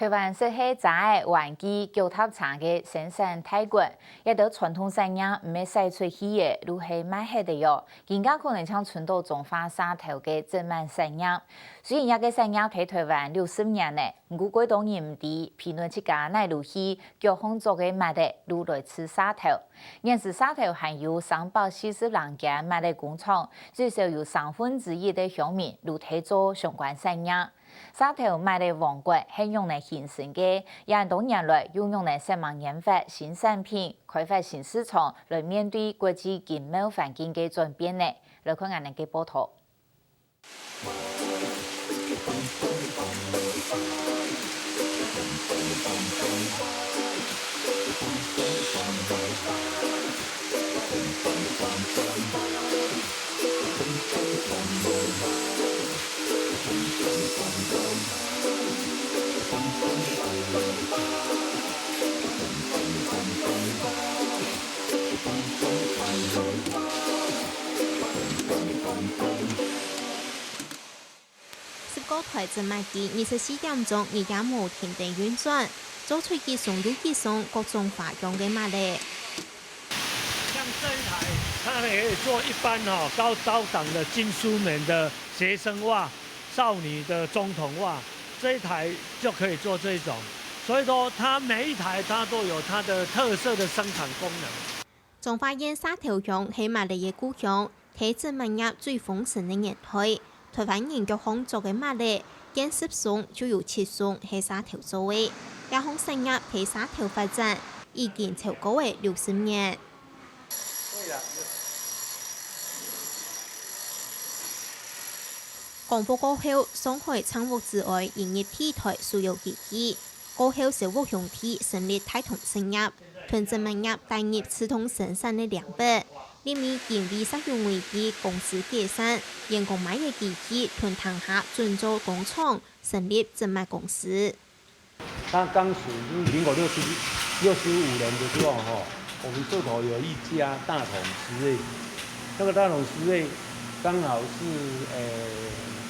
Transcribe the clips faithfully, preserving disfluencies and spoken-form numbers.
台灣食係遮仔、玩具、腳踏車个生產大國，這兜傳統產業毋係徙出去个，就係賣忒个喲。今下可能正伸到彰化社頭个織物產業。雖然這个產業在台灣六十年了，毋過幾多人毋知，譬論自家哪路去，腳項著个襪仔就來自社頭。現時社頭還有三百四十零間襪仔工廠，最少有三分之一个鄉民就在做相關產業。 社頭襪仔王國係仰仔形成个？這恁多年來又仰仔設法研發新產品、開發新市場，來面對國際經貿環境个轉變呢？來看𠊎等个報導。十個台織物機二十四點鐘日夜無停等運轉，做出一雙又一雙各種花樣个襪仔。像這一台，它可以做一般哈、高高檔的經書門的學生襪、少女的中筒襪，這一台就可以做這一種。所以說，它每一台它都有它的特色的生產功能。彰化縣社頭鄉係襪仔个故鄉，在織物業最豐盛个年代，台灣人腳項著个襪仔，見十雙就有七雙係社頭做个。這項產業在社頭發展已經超過了六十年。 光復過後，上海撐屋之外引入第一台手搖機器，過後收復鄉地成立大同紙業，同織物業帶入自動生產个領域。因為經濟實有危機，公司解散，員工買个機器同堂下轉做工廠，成立織物公司。 那當時就是民國六十、六十五年的時候，吼，我們社頭有一家大同紙業，那個大同紙業剛好是，呃，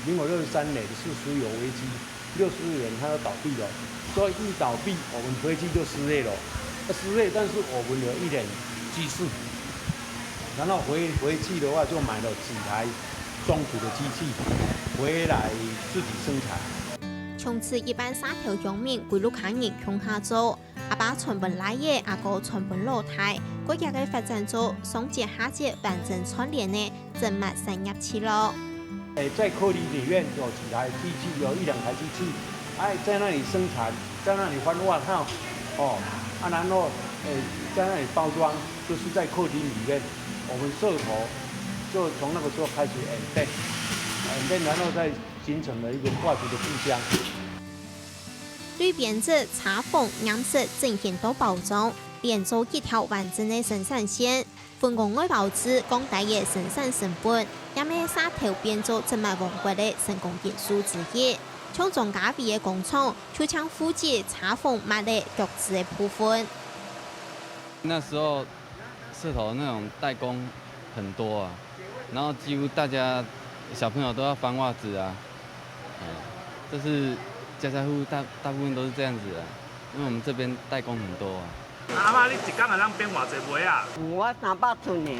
民國六十三年是石油危機，六十五年它要倒閉了，所以一倒閉，我們回去就失業了。那失業，但是我們有一點積蓄，然後回，回去的話就買了幾台中古的機器，回來自己生產。 從此一班社頭鄉民歸六家人共下做，阿爸傳分倈仔，阿哥傳分老弟，過遽个發展做上節下節完整串聯个織物產業聚落。哎，在客廳裡面有幾台機器，有一兩台機器，哎，在那裡生產，在那裡翻外套，哦，啊，然後，哎，在那裡包裝，就是在客廳裡面，我們社頭就從那個時候開始演變，演變，然後再 形成了一個跨族的故鄉。對編織、裁縫、染色、整形到包裝，連做一條完整个生產線，分工外包制，降低个生產成本，也係社頭變做織物王國个成功因素之一。像張家輝个工廠，就正負責裁縫、襪仔、腳趾个部分。那時候 社頭那種代工很多啊，然後幾乎大家小朋友都要翻襪子啊，嗯，這是家家戶戶大，大部分都是這樣子的，因為我們這邊代工很多啊。啊，阿媽，你一工會當編偌濟尾啊？有啊，三百寸爾。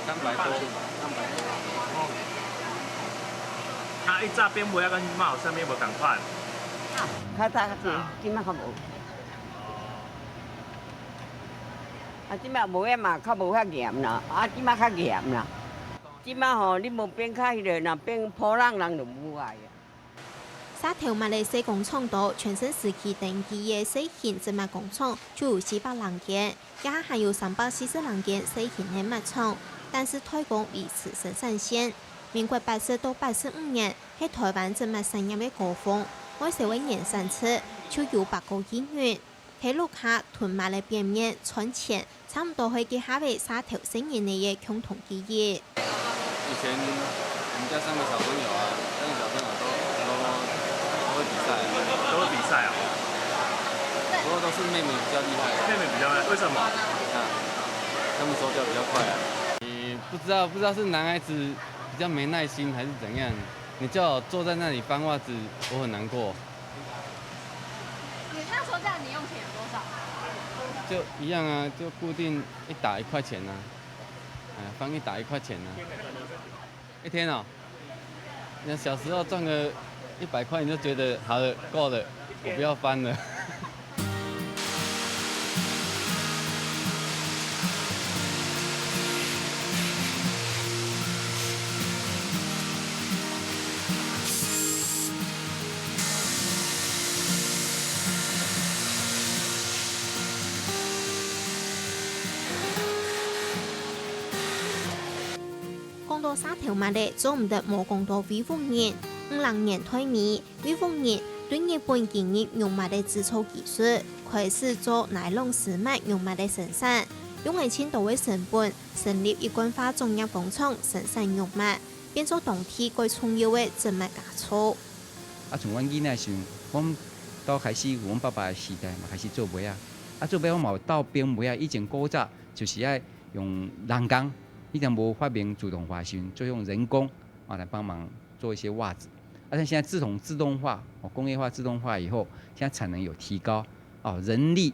三百多。啊，以前編尾啊，跟這馬有啥物無仝款？較早較濟，這馬較無。 啊，這馬尾仔嘛較無遐嚴啦，啊，這馬較嚴啦。這馬吼，你無編較彼个，若編破洞，人就無愛啊。社頭襪仔細工廠肚，全盛時期登記个細型織物工廠就有四百零間，這下還有三百四十零間細型个襪廠，但是代工維持生產線。民國八十到八十五年，係台灣織物產業个高峰，外銷个年產值就有百過億銀。 在屋下同襪仔个表面賺錢，差毋多係該下仔社頭細人仔个共同記憶。以前我們家三個小朋友啊，三個小朋友都，都，都會比賽啊。都會比賽啊？不過都是妹妹比較厲害。妹妹比較厲害，為什麼？啊，他們手腳比較快啊。你不知道，不知道是男孩子比較沒耐心還是怎樣，你叫我坐在那裡翻襪子，我很難過。一样啊，就固定一打一块钱啊，哎，放一打一块钱啊，一天哦。那小时候赚个一百块，你就觉得好了，够了，我不要翻了。讲到社頭嫲仔，做毋得無讲到衛武營。五零年代尾，衛武營對日本引入絨襪个製造技術，開始做尼龍絲襪、絨襪个生產，用个盡多个成本，成立一貫化種業工廠，生產絨襪，變做當地蓋重要个織襪家族。啊，從阮囡仔時，阮兜開始，阮爸爸个時代嘛開始做襪啊。啊，做襪我嘛有鬥編襪啊，以前古早就是愛用人工，以前無發明自動化時，就用人工啊來幫忙做一些襪子。啊，但現在自從自动化、哦工业化、自动化以後，现在产能有提高，哦，人力，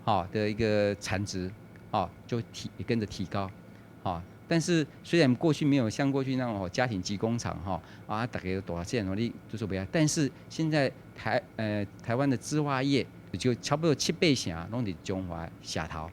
哦的一个产值，哦就提也跟着提高，哦。但是虽然过去没有像过去那种哦家庭级工厂哈啊，大家都多少现在努力就是不要，但是现在台呃台湾的织袜业就差不多七八成拢在彰化社头，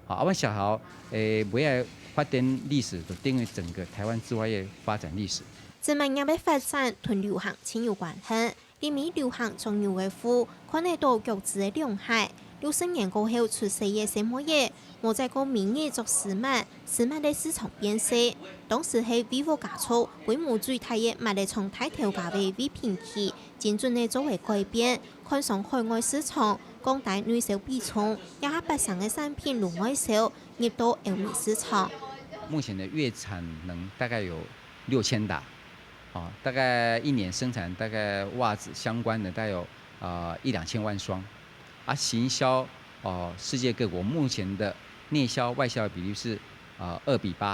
好，啊，阮社头诶未来发展历史就等于整个台湾织袜业发展历史。自貿业个发展同流行情有关系。里面流行著牛个褲，看得到腳趾个涼鞋。六十年过后出世个細妹仔，無再過每日著絲襪，絲襪个市場變細。當時係衛武家族規模最大个襪仔廠大頭家个衛平奇，精準个做个改變，看上海外市場，降低內銷比重，也下八成个產品路外銷，入到歐美市場。目前的月产能大概有六千打，哦，大概一年生产大概袜子相关的大概有呃一两千万双，啊，行销哦世界各国目前的内销外销的比例是呃二比八，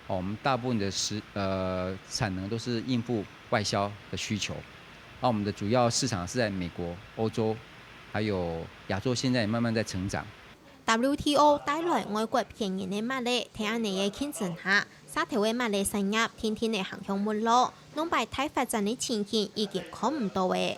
哦，我们大部分的食呃产能都是应付外销的需求，啊，我们的主要市场是在美国、欧洲，还有亚洲，现在也慢慢在成长。 WTO 帶來外國便宜个襪仔，在恁仔个競爭下，社頭个襪仔產業定定仔行向沒落，兩擺大發展个情形已經看毋到咧。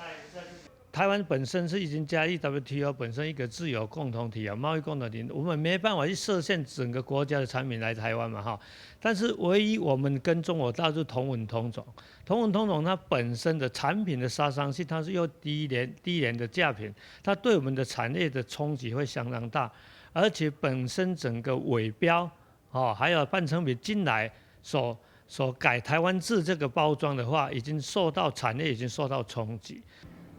台湾本身是已经加入 WTO 本身一个自由共同体啊，贸易共同体，我们没办法去设限整个国家的产品来台湾嘛哈。但是唯一我们跟中国大陆同文同种，同文同种它本身的产品的杀伤性，它是又低廉低廉的价品，它对我们的产业的冲击会相当大，而且本身整个尾标哦，还有半成品进来所所改台湾制这个包装的话，已经受到产业已经受到冲击。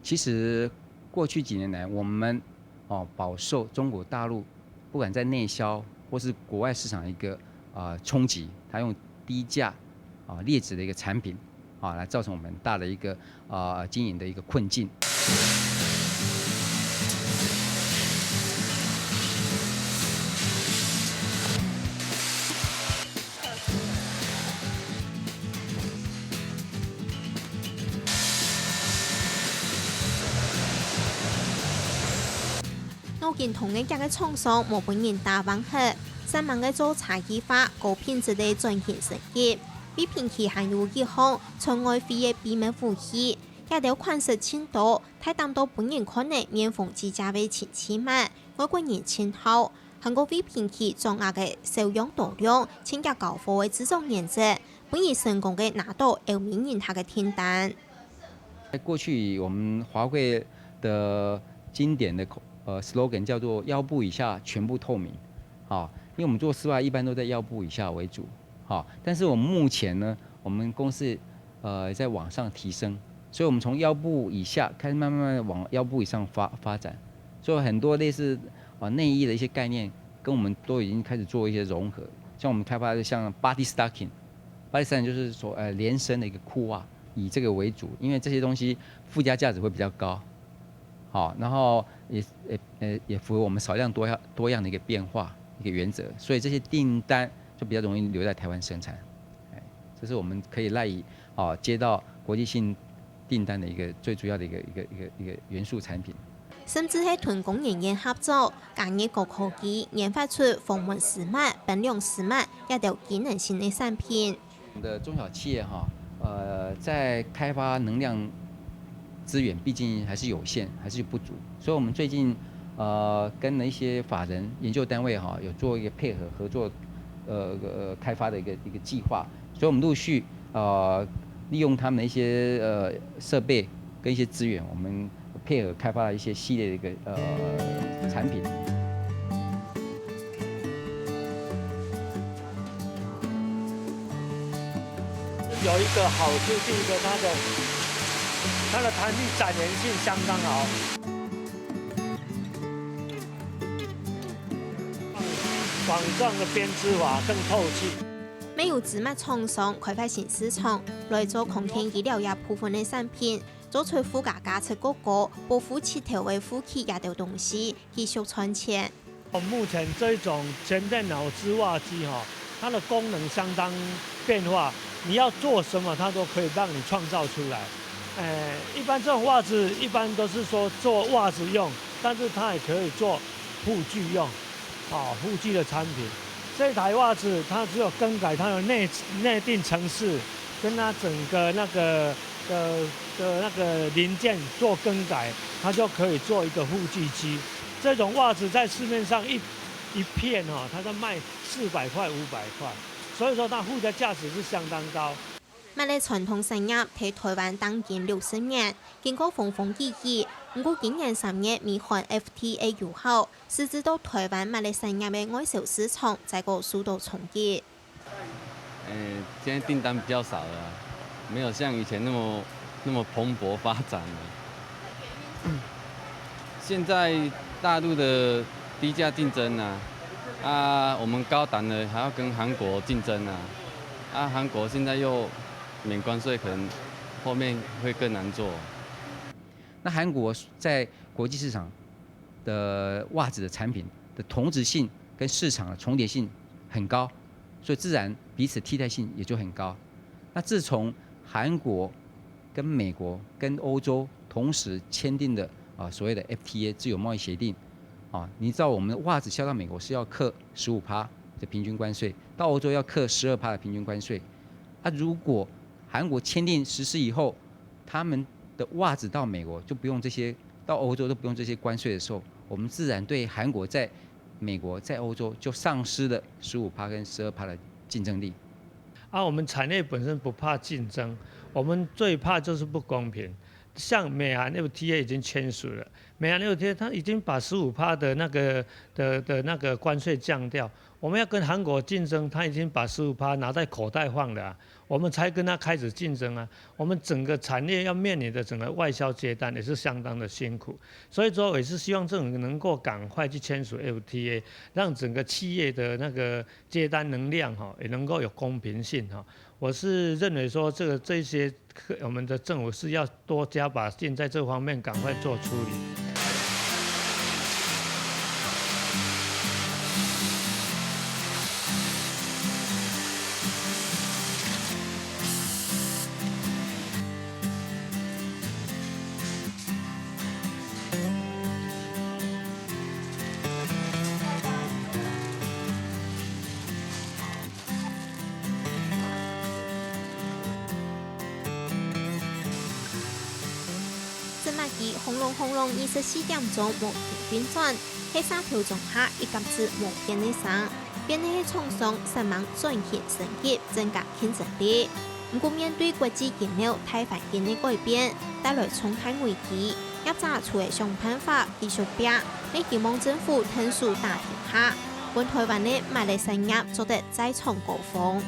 其实过去几年来，我们哦饱受中国大陆不管在内销或是国外市场一个呃冲击，它用低价啊、劣质的一个产品啊来造成我们大的一个呃经营的一个困境。 腦筋動个腳个廠商無分人打橫忒，煞猛个做差異化、高品質个轉型升級。衛平奇還有一項賺外匯个秘密武器，這兜款式盡多，大膽到分人看了面紅耳赤个情趣襪，外國人盡好。還過衛平奇掌握个少樣多量、清潔交貨个製作原則，分佢成功个拿到歐美人客个訂單。 在过去，我们华贵的经典的口呃 slogan 叫做“腰部以下全部透明”，好，因为我们做丝袜一般都在腰部以下为主，好，但是我们目前呢，我们公司呃在往上提升，所以我们从腰部以下开始慢慢慢慢往腰部以上发发展，所以很多类似啊内衣的一些概念，跟我们都已经开始做一些融合，像我们开发的像 body stocking。 八十三就是说，呃，连身的一个裤袜，以这个为主，因为这些东西附加价值会比较高，好，然后也也呃也符合我们少量多样多样的一个变化一个原则，所以这些订单就比较容易留在台湾生产。哎，这是我们可以赖以哦接到国际性订单的一个最主要的一个一个一个一个元素产品。甚至係同工研院合作，加入高科技，研發出防蚊絲襪、冰涼絲襪這兜機能性个產品。我們的中小企業哈，呃，在開發能量資源，畢竟還是有限，還是不足，所以我們最近，呃，跟了一些法人研究單位哈，有做一個配合合作，呃，呃，開發的一個，一個計劃，所以我們陸續，呃，利用他們的一些，呃，設備跟一些資源，我們配合開發了一些系列的一個，呃，產品。有一個好處，第一個它的，它的彈力展延性相當好，网状的编织法更透气。乜有紙襪廠商開發新市場，來做康健醫療這部分个產品， 做出附加價值過高，保護膝頭个護膝這兜東西，繼續賺錢。目前這一種全電腦織襪機哈，它的功能相當變化，你要做什麼，它都可以讓你創造出來。呃，一般這種襪子，一般都是說做襪子用，但是它也可以做護具用。 哦，護具的產品。這台襪子它只有更改它的內，內定程式，跟它整個那個的，的那個零件做更改，它就可以做一個護具機。這種襪子在市面上一，一片哦，它在賣四百塊、五百塊，所以說它附加價值是相當高。襪个傳統產業在台灣當今六十年，經過風風雨雨，毋過今年三月美國F T A有效， 使得到台灣襪个產業个外銷市場再過受到衝擊。誒，現在訂單比較少了啊，沒有像以前那麼，那麼蓬勃發展了。現在大陸的低價競爭啊，啊，我們高檔的還要跟韓國競爭啊，啊，韓國現在又免關稅，可能後面會更難做。那韓國在國際市場 的襪子的產品的同質性跟市場的重疊性很高，所以自然彼此替代性也就很高。那自從韓國跟美國跟歐洲同時簽訂的，啊，所謂的F T A自由貿易協定，啊，你知道我們的襪子銷到美國是要課十五趴的平均關稅，到歐洲要課十二趴的平均關稅。啊，如果韓國簽訂實施以後， 他們的襪子到美國就不用這些，到歐洲都不用這些關稅的時候，我們自然對韓國在美國、在歐洲就喪失了十五趴跟十二趴的競爭力。啊，我們產業本身不怕競爭，我們最怕就是不公平。像美韓F T A已經簽署了，美韓F T A它已經把十五趴的那個，的，的那個關稅降掉，我們要跟韓國競爭，它已經把十五趴拿在口袋放了啊。 我們才跟他開始競爭啊。我們整個產業要面臨的整個外銷接單也是相當的辛苦，所以說我也是希望政府能夠趕快去簽署F T A，讓整個企業的那個接單能量哈，也能夠有公平性哈。我是認為說這個，這些我們的政府是要 多加把勁在這方面趕快做處理。織襪機轟隆轟隆二十四點鐘無停運轉，係沙頭中下一甲子無電个聲，變成係廠商煞猛轉型升級，增加競爭力。毋過面對國際經貿大環境个改變，帶來重大危機，業者除了想辦法繼續拚，也希望政府𢯭手打天下，分台灣个襪个產業做得再創高峰。